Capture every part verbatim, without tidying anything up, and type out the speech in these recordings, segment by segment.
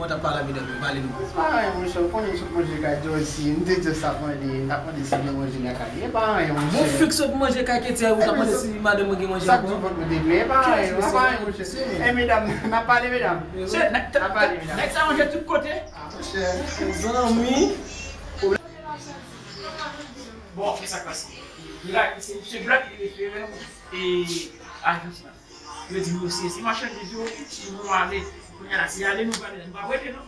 Mwen t ap pale a medam yo, pale nou. Se pa anyen, monchè, ou konnen m sot manje kay Georgie, m te di w sa mande, m t ap mande si gen manje nan kay li. E pa anyen, monchè. Ou fik sot manje kay Ketty, ou t ap mande si madanm mwen gen manje ankò? Sa k di vant mwen te plen, e pa anyen, e pa anyen, monchè. E medam, n ap pale, medam. N ap pale, medam. Nèg sa manje tout kote. Ah, monchè. Zanmi. Bon, fè sa k pase. Black, se, se Black ki refere m e ajans lan. Yo di m yo se, se machandiz yo, nou ale. Kounye a la, se ale nou prale, nou pa prete non.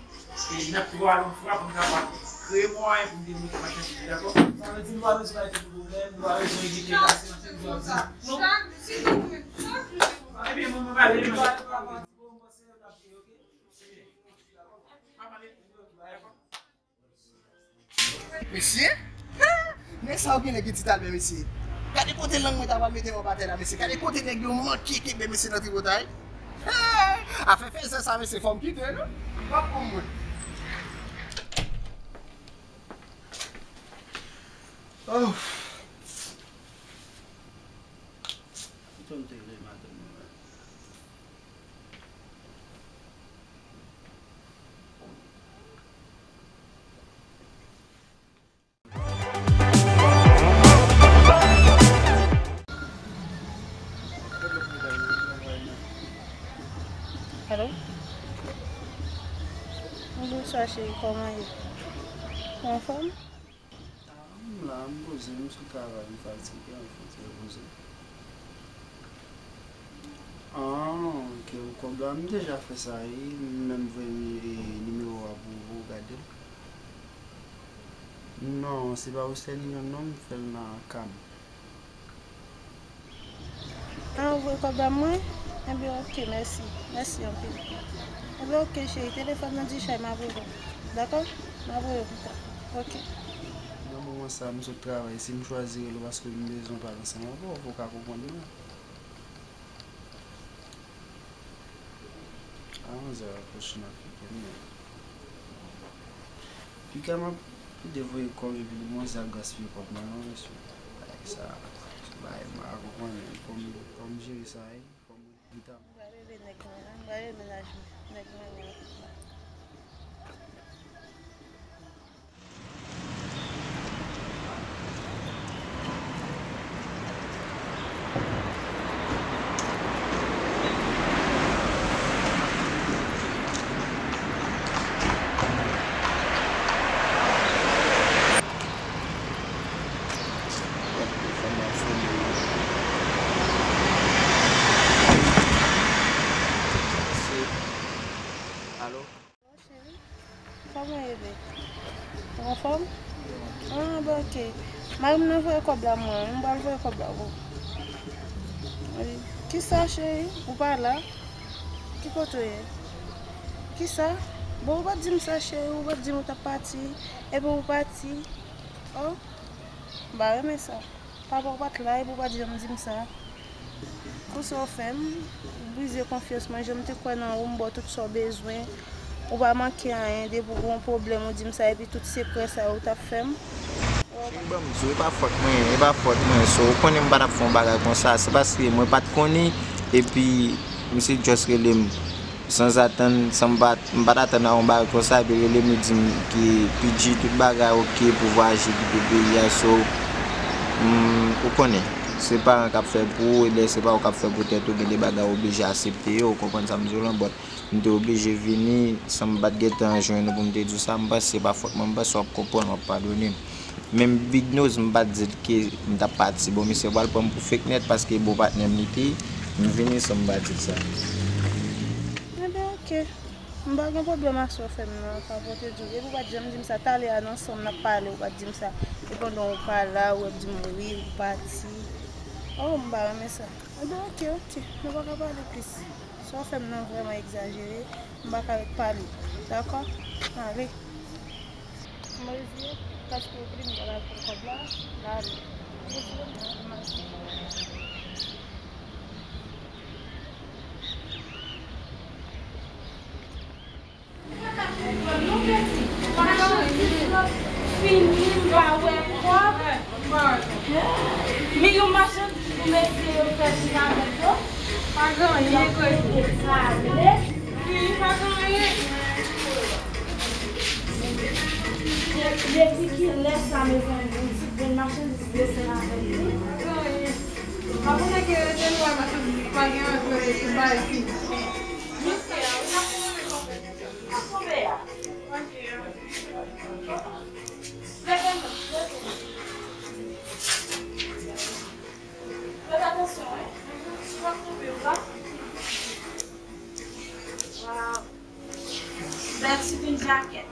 E n ap twò al yon fwa pou n kapab kreye mwayen pou n demonte machandiz yo, dakò? Sa vle di nou pa bezwen bay tèt nou pwoblèm, nou pa bezwen evite pase nan sèvis yo ap di. Non. Ebyen, mwen, mwen pale, mwen pale. Mesye, men sa yo genlè ki ti talbè, mesye. Gade kote lang mwen ta pral mete m anba tè la, mesye. Gade kote nèg yo manke kenbe, mesye, nan tripotay. Afè fèzè sa, mesye, fò m kite, non? W ap pran mwen. Oh. Kite m te rele madanm mwen la. Alo? Bonswa cheri, kòman ye? Ou anfòm? Ah, m la, m poze, m sou travay, m fatige, m fè ti repoze. Ah, ok, kòb la, m deja fè sa, wi, m menm voye ni-, nimewo a pou ou gade l. Non, se pa Western Union non, m fè l nan Cam. Ah, ou voye kòb la mwen? Enben, ok, mèsi. Mèsi anpil. Enben, ok, cheri, telefòn nan di chay, m ap rele w. Dakò? M ap rele w pita. Ok. Nan moman sa, m sot travay. Si m chwazi rele w paske m bezwen pale ansanm avè w, fò w ka konprann mwen. A onz è apwoche m ap kite m. Piga m ap pide voye kòb epi demanzè ap gaspiye kòb mwen non, mesye. Bagay sa, se bagay m pa konprann menm. Fò m, fò m jere sa, wi. Fò m rete pita. M pral rele nèg mwen an, m pral rele mennaj mwen. Nèg mwen an. Alo? Cheri, kòman w ye, bebe? Ou anfòm? Ah, bon, ok. Mari m nan voye kòb la mwen, m pral voye kòb la pou ou. Kisa, cheri? Ou pa la? Ki kote w ye? Kisa? Bon, ou pa t di m sa, cheri, ou pa t di m ou t ap pati, epi ou pati. Oh, m pa renmen sa. Papa w pa t la, epi w pa t janm di m sa. Konsa w fè m, ou brize konfyans mwen, jan m te kwè nan ou, m ba w tout sa w bezwen. Ou pa manke anyen, depi w gen yon pwoblèm, ou di m sa, epi tout sekrè sa yo w t ap fè m. Cheri, ban m di w, e pa fòt mwen, e pa fòt mwen, so, ou konnen m pa t ap fè yon bagay konsa, se paske mwen pa t konnen, epi misye just rele m. Sanzatann, san m pa, m pa t atann a yon bagay konsa, epi l rele m, li di m ke P G tout bagay oke pou vwayaje kite peyi a, so, m, ou konnen, se paran k ap fè pou ou, e lè se pa ou k ap fè pou tèt ou, gen de bagay ou oblije aksepte yo, ou konprann sa m di w lan, but m te oblije vini san m pa t gentan jwenn ou pou m te di w sa, m panse se pa fòt mwen, m panse w ap konprann, w ap padone m. Menm Big Nose, m pa t di l ke m t ap pati. Bon, misye pral pran m pou fake nèt paske bon patnè m li te ye. M vini san m pa di l sa. Enben, oke. M pa gen pwoblèm ak sa w fè m nan, pa pote di w. Epi w pa t janm di m sa. Talè a nan sanm n ap pale, ou pa t di m sa. E pandan w pa la, ou ap di m wi, ou pati. Oh, m pa renmen sa. Enben, oke, oke. Nou pa ka pale plis. Sa w fè m nan vrèman egzajere. M pa ka ret pale. Dakò? Ale. M reziye, paske w di m w al pran kòb la, m ale. M reziye m nan, m ale. Fini, m pa wè kòb. Men yon machandiz pou mesye yo fè vin avèk yo. Pa gen anyen, kote. Wi, pa gen anyen. Depi kilè sa, mezanmi, yon ti grenn machandiz desèl avèk li? Pa konnen ke depi lè machandiz pa gen antre, tout bagay fini. Misye a, ou pa konnen konpè. Ou pa konpè a. Ok. Leve non, leve non. Fè atansyon, wi. Ou pa konpè, ou pa. Waw. Bèl ti jean jacket.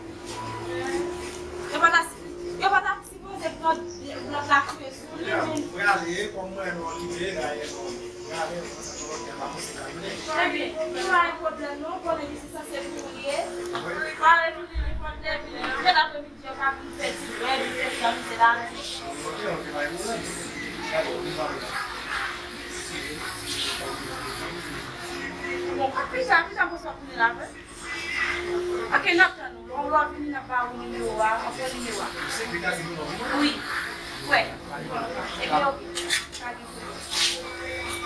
Yo pa ta, yo pa ta sipoze pran blòk la kouye sou li, men. Prale, kòm mwen, nou okipe, la, e, bon, prale, nou konsa, nou okipe, pa konsa, nou. Ebyen, pa gen pwoblèm, non, konnen li se sanse pou li ye. Prale, nou li, li pran depi, men apre midi, yo ka vin fè ti brèd, vin fè ti anvize la. Ok, ok, pa gen pwoblèm. Dakò, nou pale. Bon, a pita, pita, m konsa konnen la, vre. Ok, n ap tann ou. Lè w vini, n ap ba ou nimewo a. Antre nimewo a. Wi. Wè. Ebyen, ok. Pa gen pwoblèm.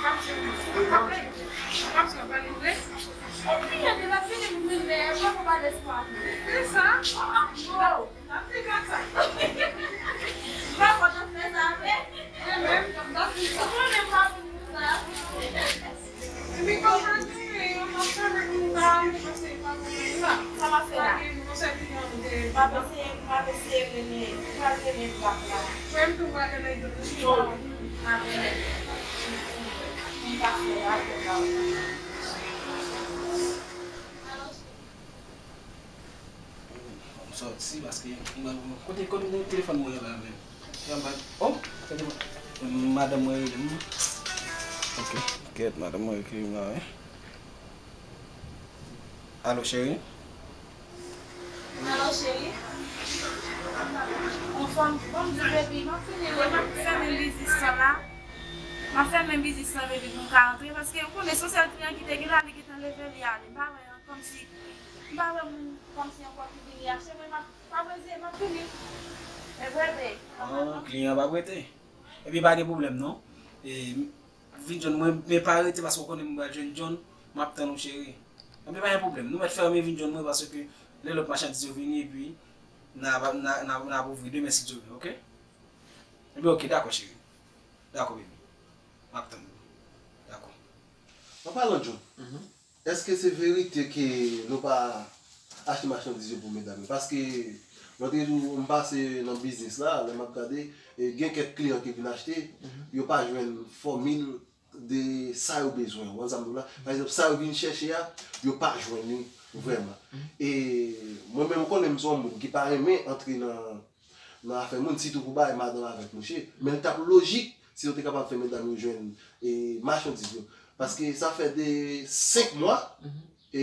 Kapsyon, kapsyon, pa gen vre. Yon kliyan te la vini pou vin dèyè mwen pou ba lespwa. Se sa? Oh, oh, oh. N ap di konsa. Pa kontan fè sa vre. Mwen menm, m ap di sa. Mwen menm, pa vin pou sa. Epi kòm mwen di, yon mwen fè mwen moun pa ale pase pa mwen la. Sa w ap fè la? Mwen sèvi yon de. M ap eseye, m ap eseye rele, m pral rele blak la. Mwen menm tou m pral rele yo. M ap rele. M pa fè apèl la. Fò m sòti paske m pral kote, kote telefòn mwen la menm. Yon bat. Oh, se te madanm mwen rele m. Ok, kèt, madanm mwen ekri m la, wi. Alo, cheri? Alo, cheri? Anfòm, bon, di baby, m ap fini, m ap fèmen biznis lan la. M ap fèmen biznis lan, baby, pou m ka antre, paske ou konnen se yon sèl kliyan ki te gen la, li gentan leve, li ale. M pa wè, kòmsi, m pa wè moun, kòmsi ankò ki vini achte, men m ap, m ap reze, m ap vini. E vre, baby. Ah, kliyan p ap rete. Epi pa gen pwoblèm, non. E, vin jwenn mwen, men pa rete, paske w konnen m pral jwenn John, m ap tann ou, cheri. Ebyen, pa gen pwoblèm. Nou mèt fèmen, vin jwenn mwen, paske lè lòt machandiz yo vini, epi n a, n a, n a, n a ouvri demen, si Dye vle, ok? Ebyen, ok, dakò, cheri. Dakò, baby. M ap tann ou. Dakò. An palan, John, èske se verite ke nou pa achte machandiz yo pou medam yo? Paske lòt jou, m pase nan biznis la, lè m ap gade, e, gen kèk kliyan ki vin achte, yo pa jwenn fòmil de sa yo bezwen. Ou konn sa m di w la? Pa egzanp, sa yo vin chèche a, yo pa jwenn li vrèman. E mwen menm, ou konnen m se yon moun ki pa renmen antre nan, nan afè moun, sitou pou bay madanm avèk mouche. Men l t ap lojik si nou te kapab fè medam yo jwenn, e, machandiz yo. Paske sa fè de senk mwa, e,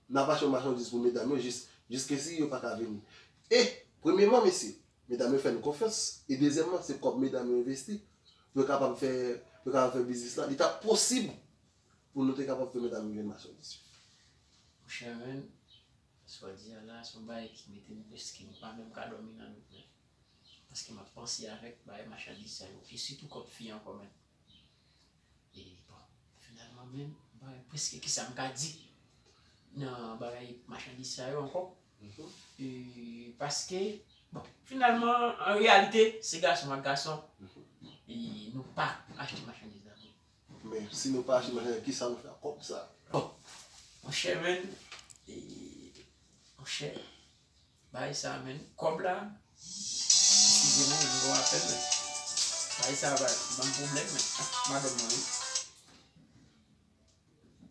n ap achte yon machandiz pou medam yo, jis, jiskesi yo pa ka vini. E, premyèman, mesye, medam yo fè nou konfyans. E dezyèmman, se kòb medam yo envesti pou yo kapab fè, pou yo kapab fè biznis la. Li t ap posib pou nou te kapab fè medam yo jwenn machandiz yo. Monchè, men, sa w di a la, se yon bagay ki mete m prèske, m pa menm ka dòmi nan nwit, men. Paske m ap panse avèk bagay machandiz sa yo. E sitou kòb fi ankò, men. E, bon, finalman, men, m pa wè prèske kisa m ka di nan bagay machandiz sa yo ankò. E, paske, bon, finalman, an reyalite, se gason ak gason. E nou pa achte machandiz la vre. Men si nou pa achte machandiz, kisa nou fè ak kòb sa? Bon, monchè, men, e, monchè, bagay sa, men, kòb la, eskize mwen, m gon apèl, men bagay sa va ban m pwoblèm, men, ak madanm mwen, wi.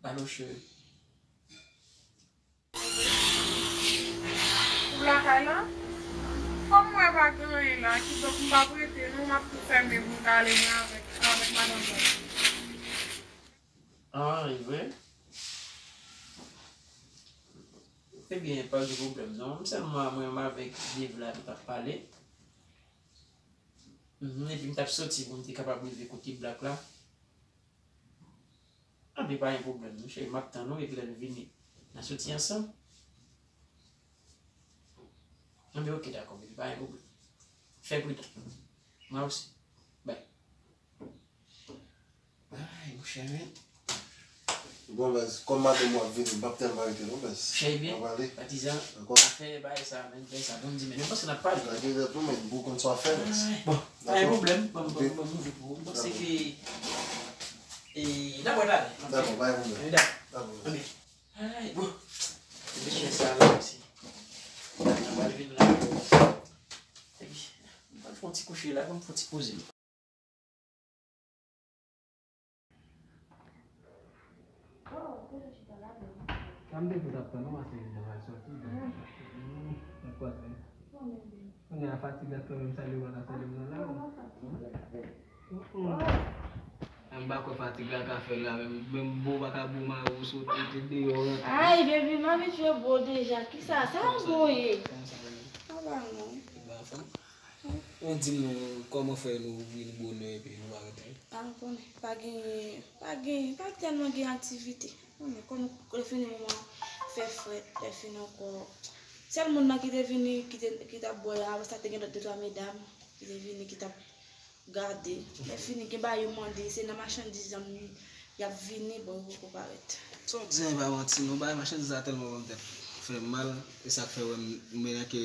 Alo, cheri. Ou lakay la? Kòm mwen pa gen anyen la, kidonk m p ap rete non, m ap tou fèmen pou m ka ale mwen avèk, avèk madanm mwen. Ah, e vre? Ebyen, pa gen pwoblèm non. Sèlman mwen menm avèk Dave la nou t ap pale. Mhm, epi m t ap soti pou m te kapab rive kote blak la. Anben, pa gen pwoblèm non, cheri, m ap tann ou, epi lè nou vini, n a soti ansanm. Anben, ok, dakò, baby, pa gen pwoblèm. Fè pridan. Mwen osi. Bye. Ay, monchè, men. Bon, baz, kòm madanm ou ap vini, m p ap tèlman rete non, baz. Cheri byen, patizan, afè bagay sa, men, bagay sa, bon, di, men, men paske n ap pale. Lage rèd non, men, bon, konn sa w ap fè, baz. Bon, pa gen pwoblèm, ban m, ban m, ban m mouve pou ou. M panse ke, e, n ap wè talè. Dakò, pa gen pwoblèm. Dakò. Ay, bon. Mesye sa la, mèsi. Mwen vin la. Epi, mwen fè yon ti kouche la, mwen fè yon ti poze. Sa m te di w t ap tann ou, paske m pral soti. Sa k pase? Kounye a fatig la kanmenm, salye w pa ka salye m nan la. Ann, m pa kwè fatig la ka fè la menm. Menm bo pa ka bo mari w sot, ou te deyò rantre. Ay, baby, m abitye bo deja. Kisa? Sa w voye? Sa pa non. Ou di m non, kòman fè nou vin bonè epi nou pa rantre? A, ou konnen, pa gen, pa gen, pa tèlman gen aktivite. Ou konnen, kòm lè fini moman fè frèt, lè fini ankò. Sèl moun nan ki te vini, ki te, ki t ap bwè a, apre sa te gen lòt de twa medam ki te vini, ki t ap gade. Lè fini, gen bagay yo mande, se nan machandiz lan y ap vini, bon, yo poko parèt. Sa w di a, e pa manti non, bagay machandiz la tèlman ban m tèt fè mal, e sa k fè w wè m, m menm ke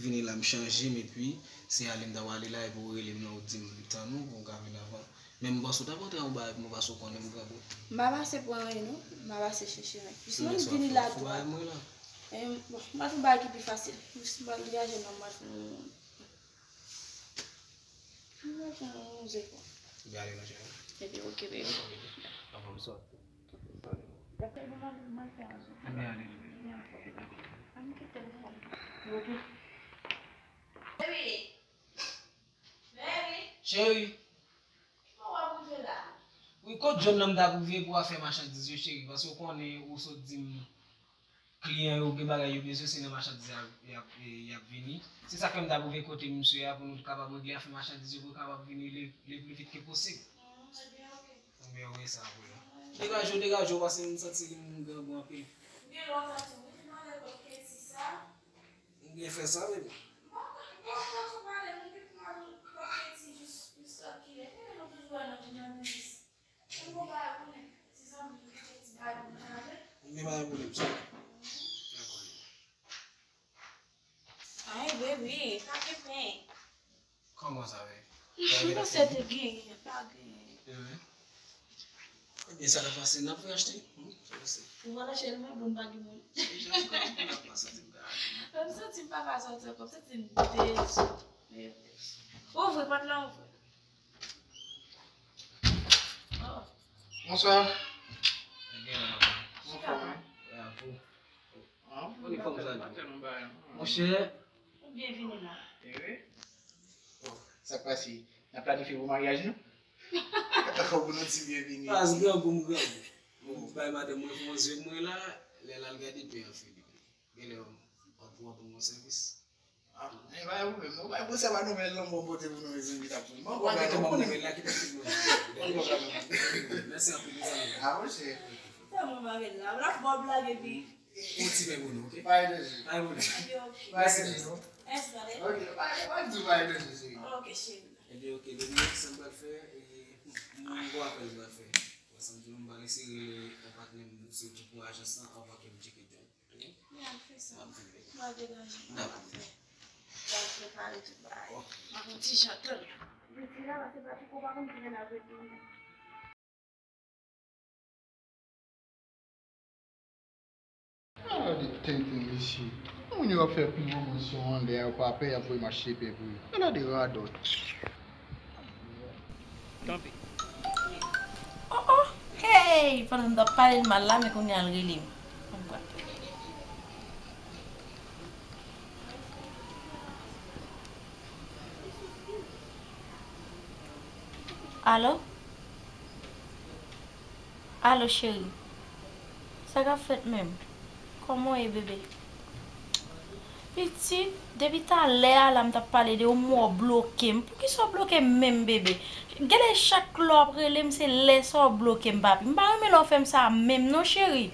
vini la, m chanje m, epi se ale m ta pral ale la, epi w rele m la, w di m tann ou, pou m ka vin avan. Men m panse w t ap rantre yon bagay pou mwen, paske w konnen m grangou. M pa pase pou anyen non, m pa pase chèche anyen. Jis mwen vini la tou. Fè bagay mwen la. E, bon, m pral fè yon bagay ki pi fasil. Jis m pral degaje non, m pral fè yon Mwen fè yon zepò. Byen ale, non, cheri. Epi, oke, baby. Anfòm, sòt. Dakò, bon, mwen, mwen fè yon zepò. Byen ale. An kite l fè. Oke. Baby. Baby. Cheri. Kòman w ap rive la? Wi, kot John nan m t ap rive pou afè machandiz yo, cheri, paske w konnen ou sot di m kliyan yo gen bagay yo bezwen, se nan machandiz y ap, y ap, y ap vini. Se sa k fè m t ap rive kote misye a pou nou kapab regle afè machandiz yo, pou yo kapab vini le, le pli vit ke posib. Ebyen, oke. Ebyen, wi, sa vre. Degaje w, degaje w, paske m santi ke m grangou anpil. Gen lè w santi w vin pale kot Keti sa? M gen fè sa, baby. Bon, bon, bon, sou pale, m gen pou m al kot Keti jis, jis kilè? Kilè nou toujou wè nan vin nan biznis? Men pa gen pwoblèm, cheri. Dakò. Ay, baby, pa gen pen. Kòman sa, baby? M panse te genyen, pa genyen. Ebyen, sa ka pase, n ap fè achte. Hmm, sa pase. Ou pa lache l, men bon, pa gen moun. Deja, m pa santi m ka ale. M santi m pa ka soti ankò, m santi m dezi. Ouvri pòt la, ouvri. Bonswa. Monchè. Ou byen vini la. Bon, sa k pase? N ap planifye pou maryaj nou? Pou nou di byenvini. Pas grangou, m grangou. Mwen bay madanm mwen fè yon zye mwen la, lè l al gade pen an fini. Genlè w ap pran pou mwen sèvis. Ah, men pa gen pwoblèm non. Bay bon, se pa nouvèl lanmou pote pou nou, mezanmi, k ap vin. Mwen pa gen tou bon nouvèl la ki te fin mwen. Mèsi anpil, mezanmi. Ah, monchè. Se mwen, m avè l la. L ap ba w blag epi. Yon ti pen pou nou, oke? Pa gen danje. Pa gen pwoblèm. Mèsi, cheri. Mèsi, tande. Oke, pa, pa di pa gen danje, cheri. Oke, cheri. Ebyen, oke, depi sa m pral fè, e, m gon apèl m pral fè. Wè sa m di nou, m pral eseye rele yon patnè m, se pou ajans lan, anvan ke m tcheke John. Oke? M al fè sa. M ap vini. M al degaje m. Dakò. M al fè. M al prepare tout bagay. Oke. M ap yon ti jan tann. Jodi la, se pa piko pa konn ki lè n ap retounen. Ala de tenten mesye. Moun yo ap fè pli pwomosyon anlè yo pa pè, y ap voye mache pè pou yo. Ala de radòt. Kanpe. Oh, oh, hey! Pandan m t ap pale l mal la, men kounye a l rele m. Ann pran. Alo? Alo, cheri. Sa k ap fèt menm? Kòman w ye, bebe? Pitit, depi talè a la m t ap pale de ou, men w bloke m. Poukisa w bloke m menm, bebe? Genlè chak lè w ap rele m, se lè sa w bloke m, papi. M pa renmen lè w fè m sa menm non, cheri.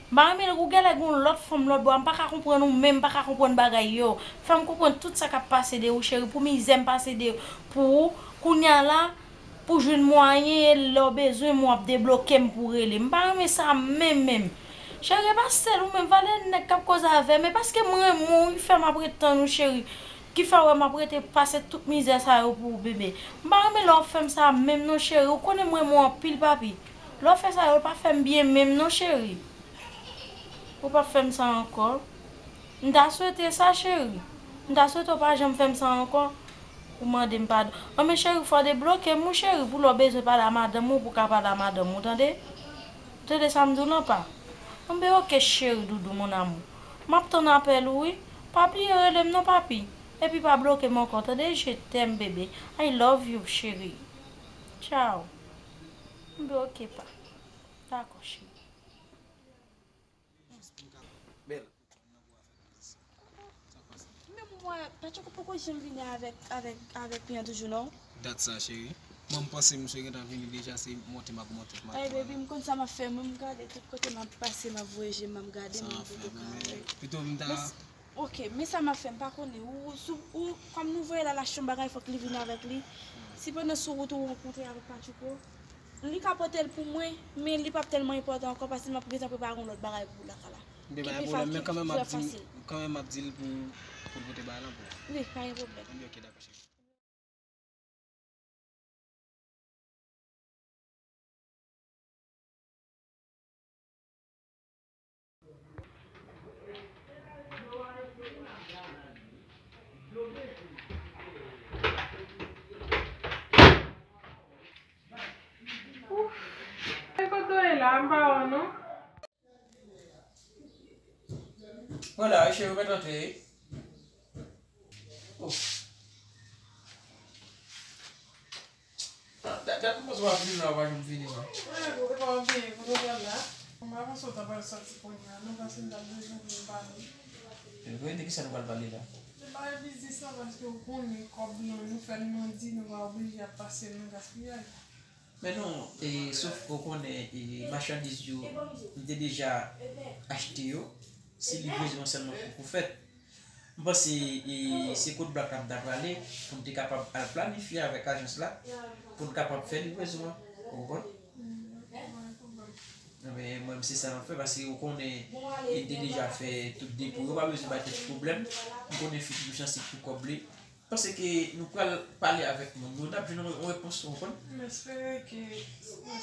M pa renmen ou genlè gen yon lòt fanm lòt bò a, m pa ka konprann ou menm, m pa ka konprann bagay yo. Fè m konprann tout sa k ap pase de ou, cheri, pou mizè m pase de pou ou. Kounye a la, pou jwenn mwayen, e lè w bezwen mwen, w ap debloke m pou w rele m. M pa renmen sa menm, menm. Cheri, e pa sèl ou menm, valè nèg k ap koze avè m, e paske m renmen w, wi, fè m ap ret tann ou, cheri. Ki fè w wè m ap rete pase tout mizè sa yo pou ou, bebe. M pa renmen lè w ap fè m sa menm non, cheri. Ou konnen m renmen w anpil, papi. Lè w fè sa yo, pa fè m byen menm non, cheri. Ou p ap fè m sa ankò. M ta swete sa, cheri. M ta swete w pa janm fè m sa ankò. Ou mande m padon. Anben, cheri, fò w debloke m, wi, cheri, pou lè w bezwen pale a madanm ou, pou w ka pale a madanm ou, tande? Ou tande sa m di w lan, pa? Anben, oke, cheri, doudou, mon amour. M ap tann apèl ou, wi. Pa bliye rele m non, papi. Epi pa bloke m ankò, tande? Je t'aime, bebe. I love you, cheri. Ciao. Anben, oke, pa. Dakò, cheri. Bèl. Men mwen, Patchouko poko janm vini avèk, avèk, avèk Piyan toujou, non? Dat sa, cheri. Mwen, m panse misye gentan vini deja, se monte m ap monte, m ap Ay, baby, m konn sa m ap fè. Mwen, m gade tout kote m ap pase, m ap voye je m, m ap gade moun pou tou ka wè. Pito m ta Men s- Ok, men sa m ap fè, m pa konnen. Ou, sou, ou, kòm nou voye l al achte yon bagay, fòk li vini avèk li. Si pandan sou wout ou rankontre avèk Patchouko, li ka pote l pou mwen, men li p ap tèlman enpòtan ankò, paske m ap gentan prepare yon lòt bagay pou ou lakay la. Ki pi fasil, ki pi fasil. Kanmenm m ap di l pou, pou l pote bagay lan pou ou. Wi, pa gen pwoblèm. Anben, ok, dakò, cheri. Ouf. E kote w ye la, m pa wè w non. Mwen la wi, cheri, ou mèt antre wi. Oh. Dat, dat, dat, m panse w ap vini la, ou pa janm vini non. Mwen, ou te pa bliye, ou te pral la. Mwen pa panse w ta pral soti kounye a non, paske m t ap bezwen pou nou pale. E vre, de kisa nou pral pale la? Se bagay biznis lan, paske ou konnen kòb nou, nou fè l, nou di, nou pa oblije ap pase nan gaspiyaj. Men non, e, sof ke w konnen, e, machandiz yo, m te deja achte yo, se livrezon an sèlman ki poko fèt. M panse, e, se kot Black la m ta prale, pou n te kapab al planifye avèk ajans la, pou n kapab fè livrezon an. Ou konprann? Men mwen, se sa m ap fè, paske ou konnen, e, m te deja fè tout depo yo, pa bezwen bay tèt pwoblèm. M konnen Fiti Bouch lan se pou kòb li. Panse ke nou pral pale avèk moun yo, n ap jwenn yon, yon repons, ou konprann? M espere ke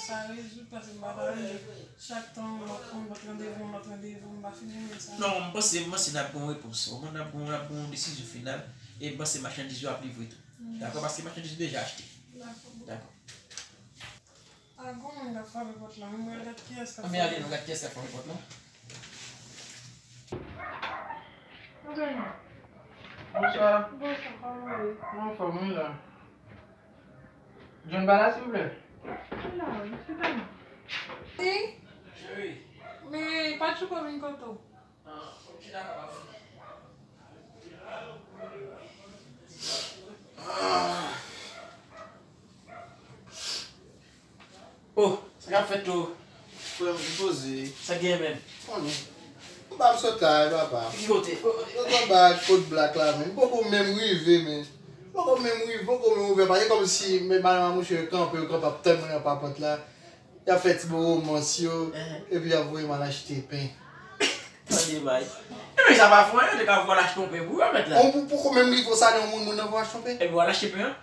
sa rezoud, paske m pa ta renmen chak tan m ap pran lòt randevou, lòt randevou, m pa fin renmen sa. Non, m panse, m panse n ap gen yon repons, ou konprann, n ap gen, n ap gen yon desizyon final, e m panse machandiz yo ap livre tou. Dakò, paske machandiz yo deja achte. Dakò. Dakò. A, gon moun k ap frape pòt la, wi, mwen gad kiyès k ap frape. Anben, ale, nou gad kiyès k ap frape pòt la. Antoine. Bonswa. Bonswa, kòman w ye? Mwen anfòm, wi, la. John pa la, silvouplè? Li la, wi, se pa mwen. Wi? Cheri. Men, Patchouko vin kote w. Oh, sa k ap fèt tou? Frè m, m poze. Sa k genyen menm? Konnen. M pa m sot la, papa. Ki kote? Yo t anba kot Black la, men. M poko menm rive, men. M poko menm rive, m poko menm ouvè. Pa gen kòmsi, men, madanm ak mesye yo kanpe, yo kanpe ap tann mwen anba pòt la. Y ap fè ti bon romans yo, epi y ap voye m al achte pen. Tande bay. Ebyen, sa pa fè anyen, yo te ka voye w al achte yon pen pou yo, mèt la. Ou pou, poko menm rive w sale yon moun, moun nan voye w achte yon pen? Ebyen, w al achte pen an?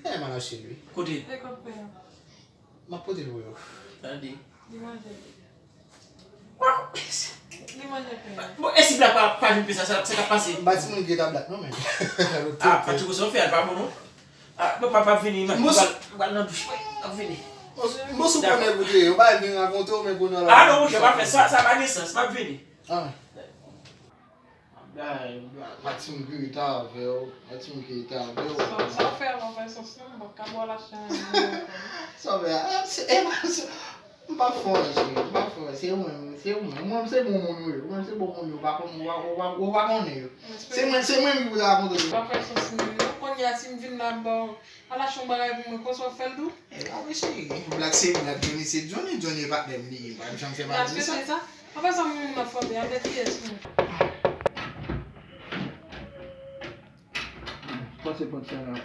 Eh, m al achte l, wi. Kote? E kot pen an? M ap pote l pou yo. Tande. Li manje l. Waw! Li manje pen an. Bon, e si Black pa, pa jwenn pen sa, sa, sa k ap pase? M pa timoun ki rete a Black, non, men. Ah, Patchouko, sa w fè a, l pa bon, non? Ah, papa, m ap vini, m ap, m pral, m pral nan douch, wi, m ap vini. Mwen sou konnen kote yo, bay vin rakonte w, men kounye a la. Ah non, monchè, pa fè sa, sa pa gen sans, m ap vini. Ah. Bay, bay, pa timoun ki rete avè w, pa timoun ki rete avè w. Sa, sa w fè a, w ap fè sòs, non, m p ap ka ba w lajan ankò. Sa w fè a, ah, se, e pa, se, M p ap fè w anyen, cheri. M p ap fè w anyen. Se ou menm, se ou menm. Ou menm se bon moun ou ye. Ou menm se bon moun ou ye. Ou pa konn, ou pa, ou pa, ou pa konnen yo. Se mwen, se mwen menm ki pou ta rakonte w. Pa fè sòs mwen non. Kounye a, si m vin la, m ba w, al achte yon bagay pou mwen, konsa w fè l tou? E pa vre, cheri. Black se Black, Johnny se Johnny, Johnny e patnè m li ye. M pa janm fè mal de sa. Respèkte sa. Apre sa, moun nan frape, avèk kiyès menm? Pase pòt sa la.